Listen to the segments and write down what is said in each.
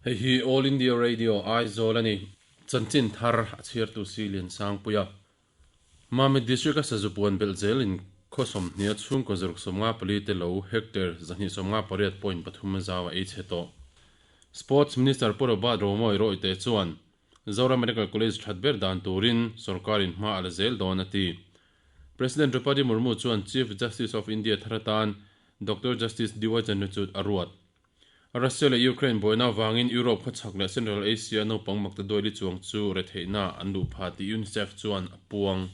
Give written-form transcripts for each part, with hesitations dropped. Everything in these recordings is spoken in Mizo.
Hei hi All India Radio Aizawl a ni. Chanchin thar a chhiartu si Liansangpuia. Mamit District a sazu puan belh zelin khaw 20 chhungkaw 174 te lo hectare 258.3 zau a ei chhe tawh. Sports Minister Pu Robert Romawia Rawite chuan Zoram Medical College that ber dan turin sorkarin hma a la zel dawn a ti. President Draupadi Murmu chuan Chief Justice of India thar atan Doctor Justice DY Chandrachud a ruat. Russia leh Ukraine buaina avangin Europe khawchhak leh Central Asia naupang makta duaili chuang chu retheihna an luh phah tih UNICEF chuan a puang.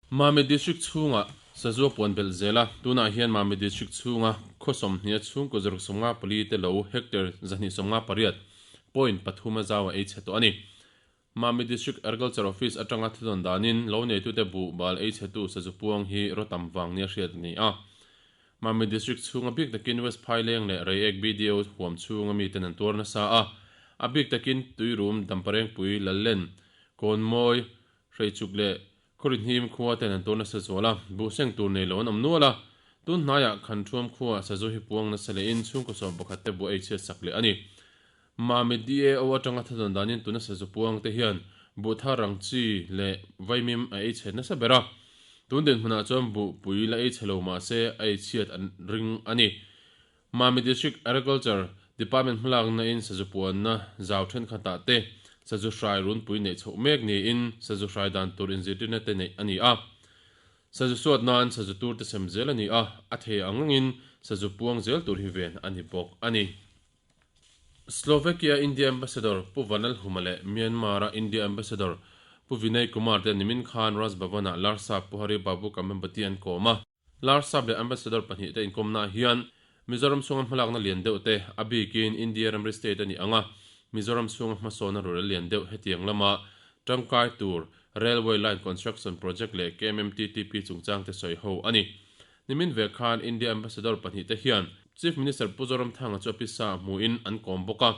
Mamit District chhungah Sazua puan belh zel a, tunah hian Mamit District chhunga khaw 20 chhungkaw 154 te lo hectare 258.3 a zau a ei chhe tawh a ni. Mamit District Agriculture Office atanga thudawn danin lo neitute buh bal ei chhetu sazu puang hi rawtam vang nia hriat a ni a. Mamit District chhunga bik takin West Phaileng leh Reiek BDO huam chhunga miten an tuar nasa a. A bik takin Tuirum, Damparengpui, Lallen, Kawnmawi, Hreichuk leh Khawrihnim khua ten an tuar nasa zual a, buh seng tur nei lo an awm nual a. Tun hnaiah Khanṭhuam khua sazu hi puang nasa lehin chhungkaw 11 te buh ei chhiat sak leh a ni. Mami DAO atanga thadawn danin tuna sazu puang te hian buh thar rang chi leh vaimim a ei chhe nasa ber a. Tun dinhmunah chuan buh pui la ei chhe lo mah se a ei chhiat an ring a ni. Mami District Agriculture Department hmalakna in sazu puanna zau thenkhatah te sazu hrai runpui neih chhoh mek niin sazu hrai dan tur inzirtirna te neih a ni a. Sazu suat nan sazu tur te sem zel a ni a, a thei ang angin sazu puang zel tur hi ven a ni bawk a ni. Slovakia India Ambassador Pu Vanlal Huma leh Myanmar-a India Ambassador Pu Vinay Kumar te nimin khan Raj Bhavan-ah Larsap Pu Hari Babu Kambhampati an kawm a. Larsap leh Ambassador pahnih te inkawmnaah hian Mizoram chhunga hmalakna lian deuh te, a bikin India ramri state a nih ang a, Mizoram chhunga hmasawnna rurel lian deuh hetiang lama tangkai tur Railway Line Construction Project leh KMMTTP chungchang te sawi ho a ni. Nimin ve khan India Ambassador pahnih te hian Chief Minister Pu Zoramthanga chu a pisa a hmuhin an kawm bawk a.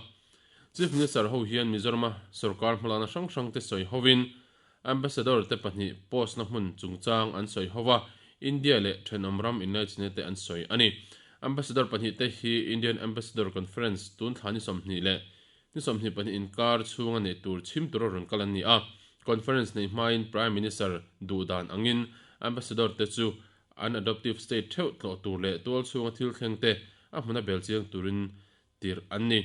Chief Minister ho hian Mizorama sorkar hmalakna hrang hrang te sawi hovin Ambassador te pahnih post na hmun chungchang an sawi ho a, India leh thenawm ram inlaichinna te an sawi a ni. Ambassador pahnih te hi Indian Ambassador Conference tun thla ni 20 leh ni 22 inkar chhunga neih tur chhim tura rawn kal an ni a. Conference neih hmain Prime Minister duhdan angin Ambassador te chu An adoptive state theuh tlawh tur leh tual chhunga thil thleng te a hmuna bel chiang turin tirh an ni.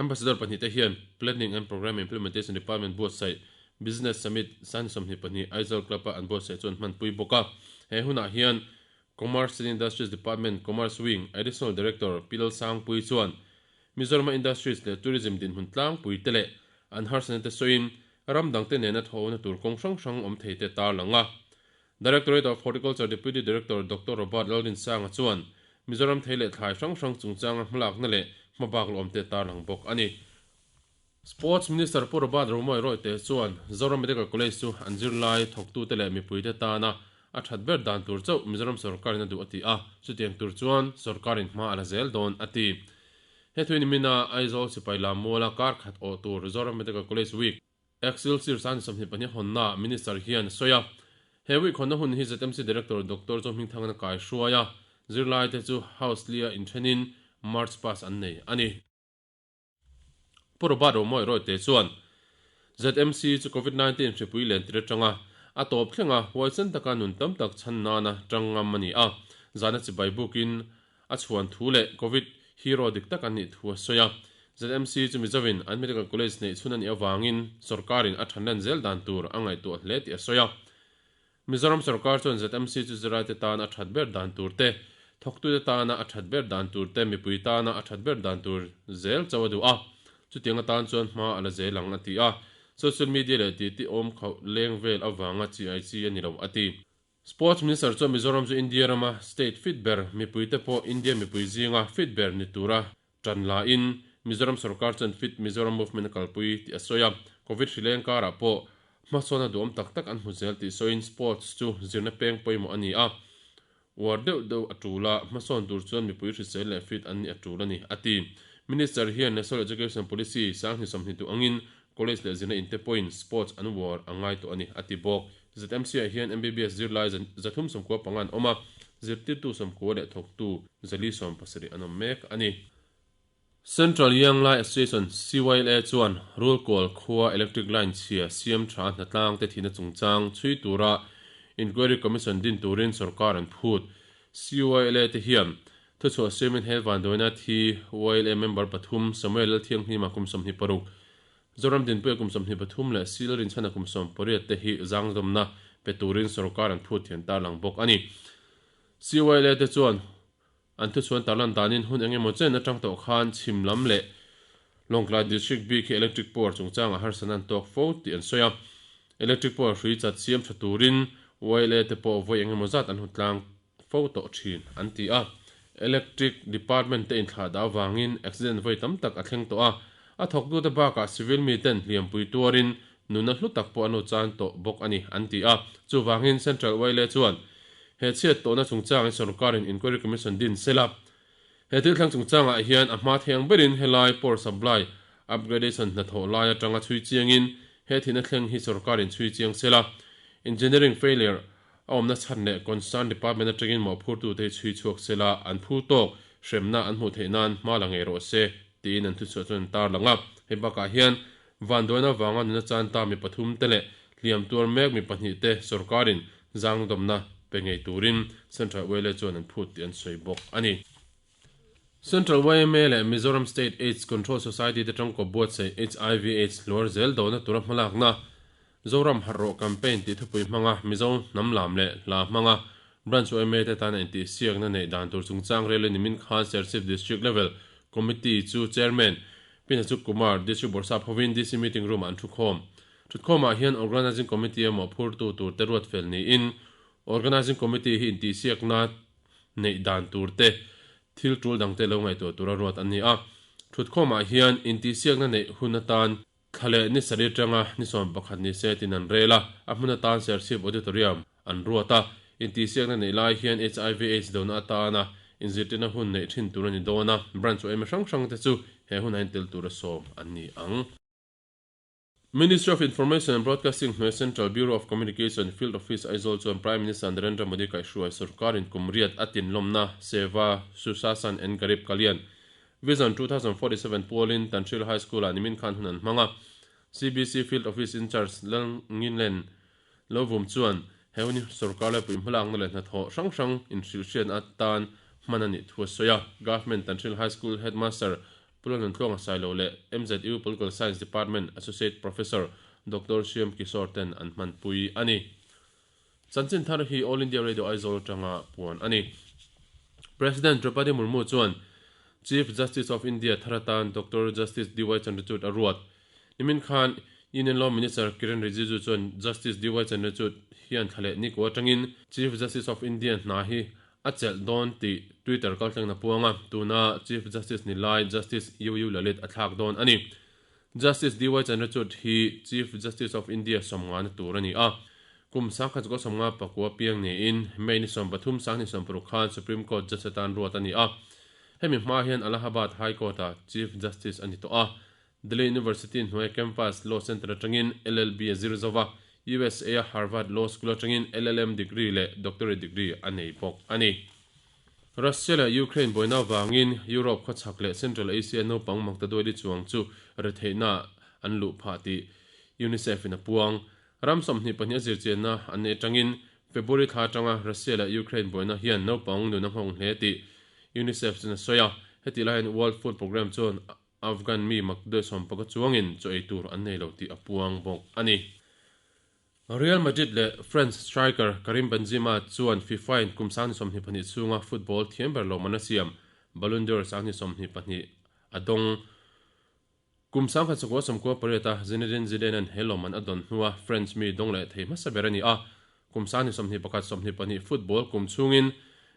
Ambassador pahnih te hian Planning and Programme Implementation Department buatsaih Business Summit Sani 22 Aizawl Club a an buatsaih chu an hmanpui bawk a. He hunah hian Commerce and Industries Department Commerce Wing Additional Director Pi Lalsangpui chuan Mizorama Industries leh Tourism dinhmun tlangpui te leh an harsatna te sawiin ram dangte nena thawhna tur kawng hrang hrang awm thei te tarlang a. Directorate of Horticulture Deputy Director Doctor Robert Lalrinsanga chuan Mizoram thei leh thlai hrang hrang chungchanga hmalakna leh hmabak lawmte tarlang bawk a ni. Sports Minister Pu Robert Romawia Rawite chuan Zoram Medical College chu an zirlai thawktute leh mipuite tana a that ber dan tur chauh Mizoram sorkarin a duh a ti a, chutiang tur chuan sorkarin hma a la zel dawn a ti. He thui nimina Aizawl sipai lammuala kar khat awh tur Zoram Medical College Week, Axel Sir Sani 22 hawnnaah Minister hian a sawi a. He week hawnna hun hi ZMC Director Doctor Zohmingthangana kai hruai a, zirlaite chu House lia inthenin March Pass an nei a ni. Pu Robert Romawia Rawite chuan ZMC chu Covid-19 hripui len tir atanga a tawp thlenga huaisen taka nun tam tak chhan nana tang ngam a ni a, zana chibai bukin a chhuan thu leh Covid hero dik tak an nih thu a sawi a. ZMC chu Mizovin an medical college neih chhun a nih avangin sorkarin a thanlen zel dan tur a ngaihtuah hle tih a sawi a. Mizoram sorkar chuan ZMC chu ziraite tan a that ber dan tur te, thawktute tana a that ber dan tur te, mipui tana a that ber dan tur zel chauh a duh a. Chutiang atan chuan hma a la zel ang a ti a. Social media leh titi awm khauh leng vel avanga chi ai chi a ni lo a ti. Sports Minister chuan Mizoram chu India rama state fit ber, mipuite pawh India mipui zinga fit ber ni tura tan laiin Mizoram sorkar chuan Fit Mizoram Movement a kalpui tih a sawi a. Covid hrileng karah pawh hmasawn a duhawm tak tak an hmu zel tih sawiin sports chu zirna peng pawimawh a ni a, uar deuh deuh a tul a, hmasawn tur chuan mipui hrisel leh fit an nih a tul a ni, a ti. Minister hian National Education Policy 2020 duh angin College leh zirna inte pawhin sports an uar a ngai tawh a ni, a ti bawk. ZMC-ah hian MBBS zirlai 395 an awm a, zirtirtu 90 leh thawktu 470 an awm mek a ni. Central Young Lai Association, CYLA, chuan Rulkawl khua electric line chhia siam tha hnatlang te thihna chungchang chhui tura Inquiry Commission din turin sorkar an phut. CYLA te hian thuchhuah siamin he vanduaina thi YLA member pathum Samuel Lalthianghlima kum 26, Zoram Dinpuia kum 23 leh Sil Rinchhana kum 18 te hi zangzawmna pe turin sorkar an phut thian tarlang bawk a ni. CYLA te chuan An thuchhuan tarlan danin hun eng emaw chen atang tawh khan chhim lam leh Lawngtlai District bik hi electric power chungchangah harsatna an tawk fo tih an sawi a. Electric power hrui chat siam tha turin YLA te pawh vawi eng emaw zat an hmu tlang fo tawh thin an ti a. Electric Department te inthlah dah avangin accident vawi tam tak a thleng tawh a, a thawktute bakah civil miten hliampui tuarin nunna hlu tak pawh an lo chan tawh bawk a ni an ti a. Chuvangin Central YLA chuan He chhiat tawhna chungchangin sorkarin Inquiry Commission din se la. He thil thleng chungchangah hian a hma thei ang berin helai power supply upgradation hnathawh lai atanga chhui chiangin he thihna thleng hi sorkarin chhui chiang se la. Engineering failure a awmna chhan leh concern department atangin mawhphurtute hi chhui chhuak se la, an phu tawk hremna an hmuh theih nan hma la ngei rawh se tiin an thuchhuah chuan an tarlang a. Hei bakah hian Vanduaina avanga nuna chan ta mi pathum te leh hliam tuar mek mi pahnih te sorkarin zangdawmna pe ngei turin Central YLA chuan an phut tih an sawi bawk a ni. Central yma leh Mizoram State Aids Control Society te tangkaw buatsaih hiv Aids hluar zel dona tura hmalakna Zoram Harh Rawh Campaign tih thupui hmanga Mizo hnam lam leh hla hmanga Branch yma te tana intihsiakna neih dan tur chungchang rel in nimin khan Serchhip District Level Committee chu Chairman Pi Nachuk Kumar, District Bawrhsap hovin DC Meeting Room-ah an thukhawm. Thutkhawmah hian Organising Committee a mawhphurtu tur te ruat fel niin, Organising Committee hi intihsiakna neih dan tur te, thil tul dangte lo ngaihtuah tura ruat an ni a. Thutkhawmah hian intihsiakna neih hun atan thla leh ni sarih atanga ni 11 ni se tin an rel a, a hmun atan Serchhip Auditorium an ruat a. Intihsiakna neih lai hian hiv Aids dona atana inzirtirna hun neih thin tur a ni dawn a, branch yma hrang hrang te chu he hunah hian tel tura sawm an ni ang. Ministry of Information and Broadcasting hnuai Central Bureau of Communication Field Office Aizawl chuan Prime Minister Narendra Modi kaihhruai sorkarin kum riat a tinlawmna Seva Sushasan and Garib Kalyan Vision 2047 pualin Tanhril High School-ah nimin khan hun an hmang a. CBC Field Office in-charge Lalnginlen Lovum chuan he hun hi sorkar laipui hmalakna leh hnathawh hrang hrang inhrilhhriatna atan hman a nih thu a sawi a. Government Tanhril High School Headmaster Pu Lalnuntluanga Sailo leh MZU Political Science Department Associate Professor Doctor Shyam Kishore ten an hmanpui a ni. Chanchin thar hi All India Radio Aizawl atanga puan a ni. President Draupadi Murmu chuan Chief Justice of India thar atan Doctor Justice DY Chandrachud a ruat. Nimin khan Union Law Minister Kiren Rijiju chuan Justice DY Chandrachud hian thla leh ni kua atangin Chief Justice of India hna hi a chelh dawn tih Twitter kaltlengna puang a, tuna Chief Justice ni lai Justice UU Lalit a thlak dawn a ni. Justice DY Chandrachud hi Chief Justice of India sawmngana tur a ni a, kum 1959 piang niin May ni 13 2060 khan Supreme Court Judge atan ruat a ni a. Hemi hma hian Allahabad High Court-ah Chief Justice a ni tawh a. Delhi University hnuaia campus Law Centre atangin LLB a zir zo va, USA-a Harvard Law School atangin LLM degree leh Doctorate degree a nei bawk a ni. Russia leh Ukraine buaina avangin Europe khawchhak leh Central Asia naupang maktaduaili chuang chu retheihna an luh phah tih UNICEF in a puang. Ram 22 a zirchianna an neih atangin February thla atanga Russia leh Ukraine buaina hian naupang nun a nghawng hle tih UNICEF chuan a sawi a. Hetih lai hian World Food Programme chuan Afghan mi maktaduai sawmpaka chuangin chaw ei tur an nei lo tih a puang bawk a ni. Real Madrid leh French striker Karim Benzema chuan FIFA in kum 2022 chhunga football thiam ber lawmman a siam, Ballon d'Or 2022 a dawng. Kum 1998 a Zinedine Zidane-a'n he lawmman a dawn hnua French mi dawng leh thei hmasa ber a ni a. Kum 21 22 football kum chhungin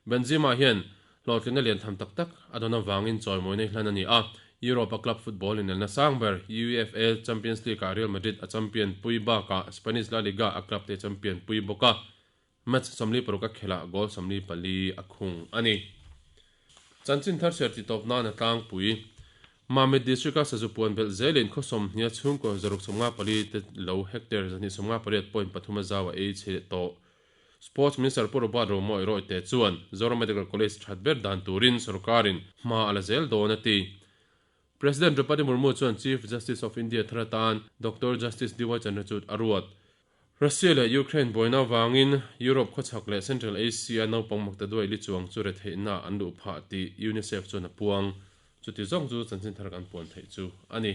Benzema hian Hlawhtlinna lian tham tak tak a dawn avangin chawimawina hi hlan a ni a, Europe-a club football inelna sang ber UEFA Champions League-ah Real Madrid a champion pui bakah Spanish La Liga a club te champion pui bawk a, match 46 a khelhah goal 44 a khung a ni. Chanchin thar chhiar tih tawp nan a tlangpui. Mamit District-a sazu puan belh zelin khaw 20 chhungkaw 654 te lo hectare 298.3 a zau a ei chhe tawh. Sports Minister Pu Robert Romawih Rawite chuan Zoram Medical College that ber dan turin sorkarin hma a la zel dawn a ti. President Droupadi Murmu chuan Chief Justice of India thar atan Doctor Justice DY Chandrachud a ruat. Russia leh Ukraine buaina avangin Europe khawchhak leh Central Asia naupang maktaduai li chuang chu retheihna an luh phah tih UNICEF chuan a puang. Chuti zawng chu chanchin thar kan puan theih chu a ni.